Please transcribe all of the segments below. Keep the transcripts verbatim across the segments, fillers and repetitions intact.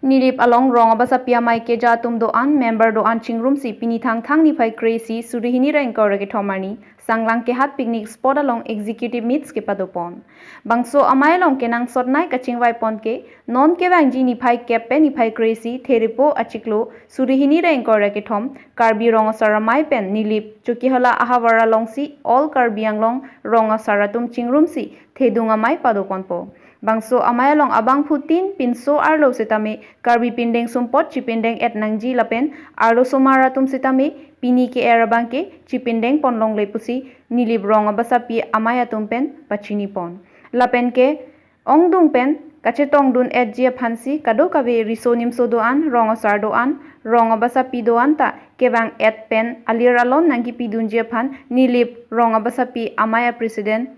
Nilip along rong abasapi amei keja atum do-an, member do-an chingrumsi pini Thangthang niphai kre-isi, suri hini ra ingkoi ra kethom arni Sanglang Kehat picnic spot along executive meets kepadopon. Bangso amei along kenangsotnei kachingvaipon ke, non kevangji niphai kep pen niphai kre-isi Therepo achiklo suri hini ra ingkoi ra kethom Karbi Rong Asar Amei pen Nilip Chokihola ahavar alongsi All Karbi Anglong rong asar atum chingrumsi thedung amei padoponpo. Bangso amei along abangphutin pinso arlo setame Karbi pindeng sumpot chipindeng-et nangji lapen arlosomar atum setame pini ke-er abangke chipindengpon longle pusi Nilip rong abasapi amei atum pen pachinipon. Lapen ke ongdung pen kachetongdun-etji aphansi kadokave riso nimso do-an, rong asar do-an, rong abasapi do-an ta kevang-et pen alir alon nangkipidunji aphan Nilip rong abasapi amei a-president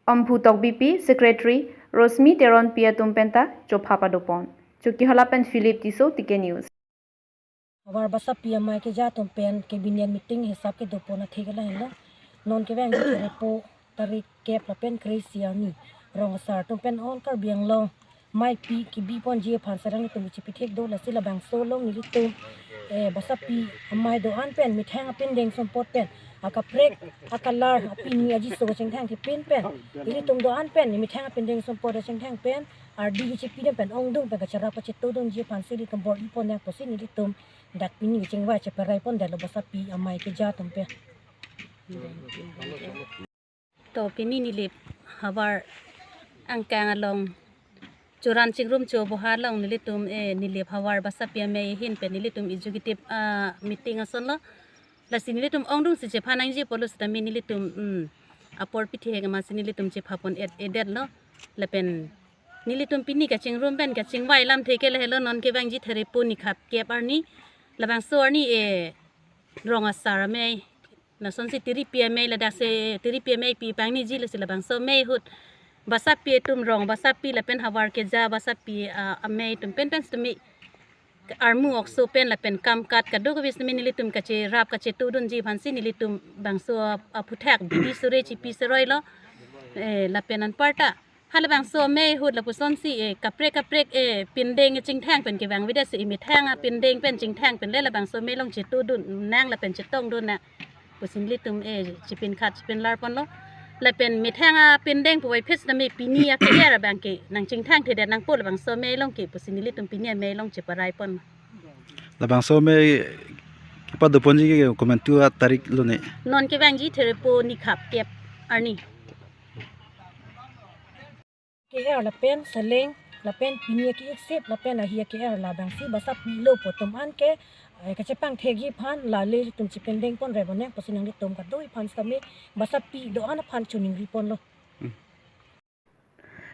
Amphu Tokbipi, secretary Rosmi Teronpi atum penta chopha padopon. Chokihola pen Philip Tisso, T K News. Havar basapi amei keja atum pen cabinet meeting hisap kedopon athe ke lahenlo. Non kevangji Therepo tarik kep lapen kre-isi arni rong asar atum pen All Karbi Anglong meipi kebiponji aphan sarang atum chipithek do, lasi labangso along nelitum, eh, basapi amei do-an pen methang apindeng sumpot pen akaprek akalar apini ajiso kachingthang thepin pen, nelitum do-an pen methang apindeng sumpot kachingthang pen ardi kachipidam pen ongdung pen kacherap kachetongdunji aphansi nelitum bor-ipon nang pusi nelitum dak pini kachingvai cheparaipon detlo basapi amei keja atum pen. To pini Nilip havar angkang along Churan Chingrum Choboha along nelitum, eh, Nilip havar basapi amei ahin pen nelitum executive, ah, meeting asonlo. Lasi nelitum ongdungsi chepha nangji pulo setame nelitum, mm, apor pithek amatsi nelitum chephapon-et, edetlo. Lapen nelitum pini kachingrum pen kachingvai alamthe ke lahelo, non kevangji Therepo niphai kep arni. Labangso arni, eh, rong asar amei, lasonsi tiripi amei, ladaksi tiripi amei pi pangniji, lasi labangso amei ahut basapi atum, rong basapi lapen havar keja basapi, ah, amei atum pen pen setame armu okso pen lapen kam kat kadokave setame nelitum kacherap kachetongdunji aphansi nelitum bangso aphuthak bidi sore chipi seroilo. Eh, lapen anparta halabangso amei ahut lapusonsi, eh, kaprek kaprek, eh, pindeng chingthang pen kevang avedetsi methang apindeng pen chingthang pen le labangso amei along chetongdun nang lapen chetongdun nang pusi nelitum, eh, chipinkhat chipinlarponlo. Lapen methang apindeng puvoiphit setame pini ake-er abangke nangchingthang thedet nangpo labangso amei along ke pusi nelitum pini amei along cheparaipon. Labangso amei kepadoponji ke komantu atarik lone? Non kevangji Therepo niphai kep arni. Ke-er lapen seleng lapen pini ake-exit lapen ahi ake-er labangsi basapi lo pu atum an ke, eh, kachepangthekji aphan lale ilitum chipindengpon rebonang pusi nanglitum kadokave aphan setame basapi do-an aphan choningriponlo.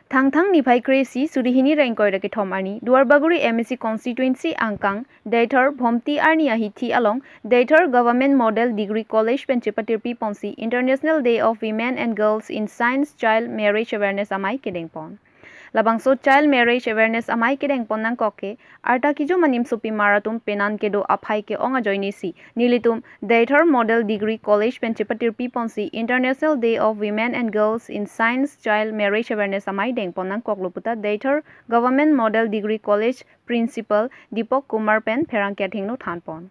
Thangthang niphai kre-isi suri hini ra ingkoi ra kethom arni Duarbagori M A C constituency angkang Deithor Bhomti arni ahithi along Deithor Government Model Degree College pen chepatirpiponsi International Day of Women and Girls in Science Child Marriage Awareness amei kedengpon. Labangso Child Marriage Awareness amei kedengpon nangkok ke arta kejum animsopimar atum penan kedo aphai ke-ong ajoinesi nelitum Deithor Model Degree College pen chepatirpiponsi International Day of Women and Girls in Science Child Marriage Awareness amei dengpon nangkoklo puta Deithor Government Model Degree College Principal Deepak Kumar pen pherangke athengno thanpon.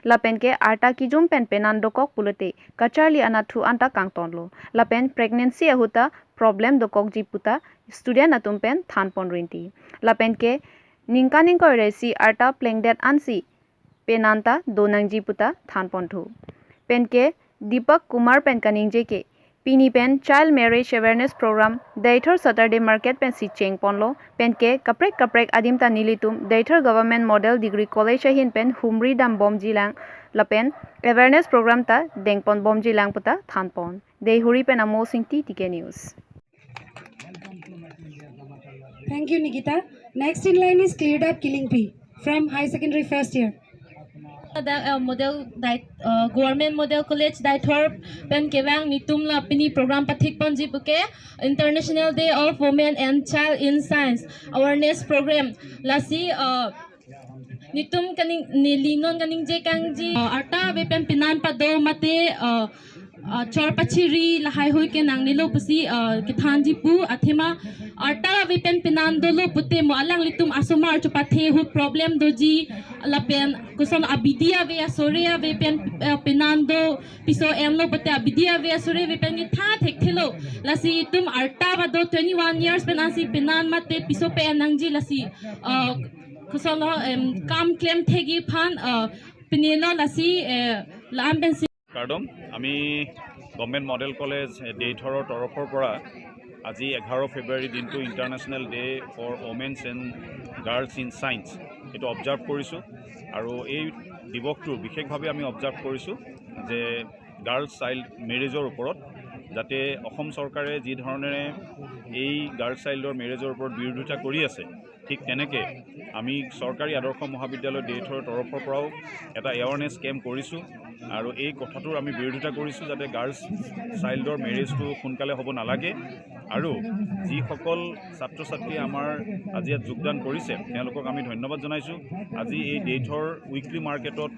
Lapen ke arta kejum pen penan dokok pulote kacharli anatthu anta kangtonlo. Lapen pregnancy ahut ta problem dokokji puta student atum pen thanpon rinti. Lapen ke ningkan ingkoi ra isi arta plengdet ansi penan ta donangji puta thanponthu. Pen ke Deepak Kumar pen kaningje ke pini pen Child Marriage Awareness Program Deithor Saturday Market pensi chengponlo. Pen ke kaprek kaprek adim ta nelitum Deithor Government Model Degree College ahin pen humri dambomjilang lapen awareness program ta dengponbomjilang puta thanpon. Deithor pen Amos Ingti, T K News. Thank you, Nikita. Next in line is Cleardap Killingpi from High Secondary first year. Dak, uh, model Dei-, uh, Government Model College Deithor pen kevang nelitum la pini program pathikponji puke International Day of Women and Child in Science Awareness Program. Lasi, uh, nelitum kaning, neli non kaningje kangji, uh, arta ave pen penan pado mate, uh, uh, chor pachiri lahaihui ke nangnelo pusi, uh, kethanji pu athema arta ave pen penan dolo pute mo alanglitum asomar chupathe ahut problem doji lapen koson abidi ave asore ave pen, uh, penan do piso enlo pute abidi ave asore ave pen kethan thekthelo. Lasi itum arta vado twenty-one years pen ansi penan mate piso pe-en nangji lasi, uh, koson lo, em, kam klem thegi aphan, uh, pinelo lasi, eh, lam pensi. কাৰ্ডম, আমি government model college, এ, দেইথৰৰ তৰফৰ পৰা আজি এঘাৰ ফেব্ৰুৱাৰী দিনটো International Day for Women's and Girls in Science এইটো অবজাৰ্ভ কৰিছোঁ। আৰু এই দিৱসটো বিশেষভাৱে আমি অবজাৰ্ভ কৰিছোঁ যে গাৰ্লছ চাইল্ড মেৰেজৰ ওপৰত, যাতে অসম চৰকাৰে যি ধৰণেৰে এই গাৰ্লছ চাইল্ডৰ মেৰেজৰ ওপৰত বিৰোধিতা কৰি আছে, ঠিক তেনেকে আমি চৰকাৰী আদৰ্শ মহাবিদ্যালয় দেইথৰ তৰফৰ পৰাও এটা এৱাৰনেছ কেম্প কৰিছোঁ। আৰু এই কথাটোৰ আমি বিৰোধিতা কৰিছোঁ যাতে গাৰ্লছ চাইল্ডৰ মেৰেজটো সোনকালে হ'ব নালাগে। আৰু যিসকল ছাত্ৰ ছাত্ৰীয়ে আমাৰ আজি ইয়াত যোগদান কৰিছে, তেওঁলোকক আমি ধন্যবাদ জনাইছোঁ। আজি এই দেইথৰ উইকলি মাৰ্কেটত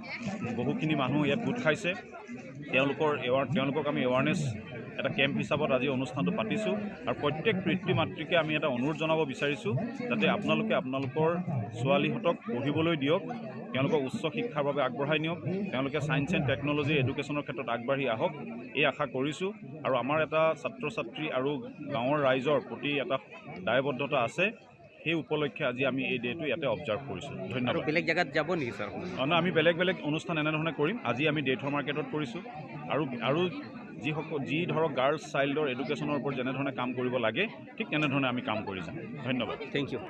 বহুখিনি মানুহ ইয়াত গোট খাইছে। তেওঁলোকৰ এৱাৰ তেওঁলোকক আমি এৱাৰনেছ এটা কেম্প হিচাপত আজি অনুষ্ঠানটো পাতিছোঁ। আৰু প্ৰত্যেক পিতৃ মাতৃকে আমি এটা অনুৰোধ জনাব বিচাৰিছোঁ, যাতে আপোনালোকে আপোনালোকৰ ছোৱালীহঁতক পঢ়িবলৈ দিয়ক, তেওঁলোকক উচ্চ শিক্ষাৰ বাবে আগবঢ়াই নিয়ক, তেওঁলোকে ছায়েন্স এণ্ড টেকন'লজি এডুকেশ্যনৰ ক্ষেত্ৰত আগবাঢ়ি আহক, এই আশা কৰিছোঁ। আৰু আমাৰ এটা ছাত্ৰ ছাত্ৰী আৰু গাঁৱৰ ৰাইজৰ প্ৰতি এটা দায়বদ্ধতা আছে। সেই উপলক্ষে আজি আমি এই ডেটো ইয়াতে অবজাৰ্ভ কৰিছোঁ। আৰু ধন্যবাদ। বেলেগ জেগাত যাব নেকি, ছাৰ? অ, নহয়, আমি বেলেগ বেলেগ অনুষ্ঠান এনেধৰণে কৰিম। আজি আমি দেইথৰ মাৰ্কেটত কৰিছোঁ। আৰু আৰু যিসকল, যি ধৰক গাৰ্লছ চাইল্ডৰ এডুকেশ্যনৰ ওপৰত যেনেধৰণে কাম কৰিব লাগে, ঠিক তেনেধৰণে আমি কাম কৰি যাম। ধন্যবাদ। Thank you.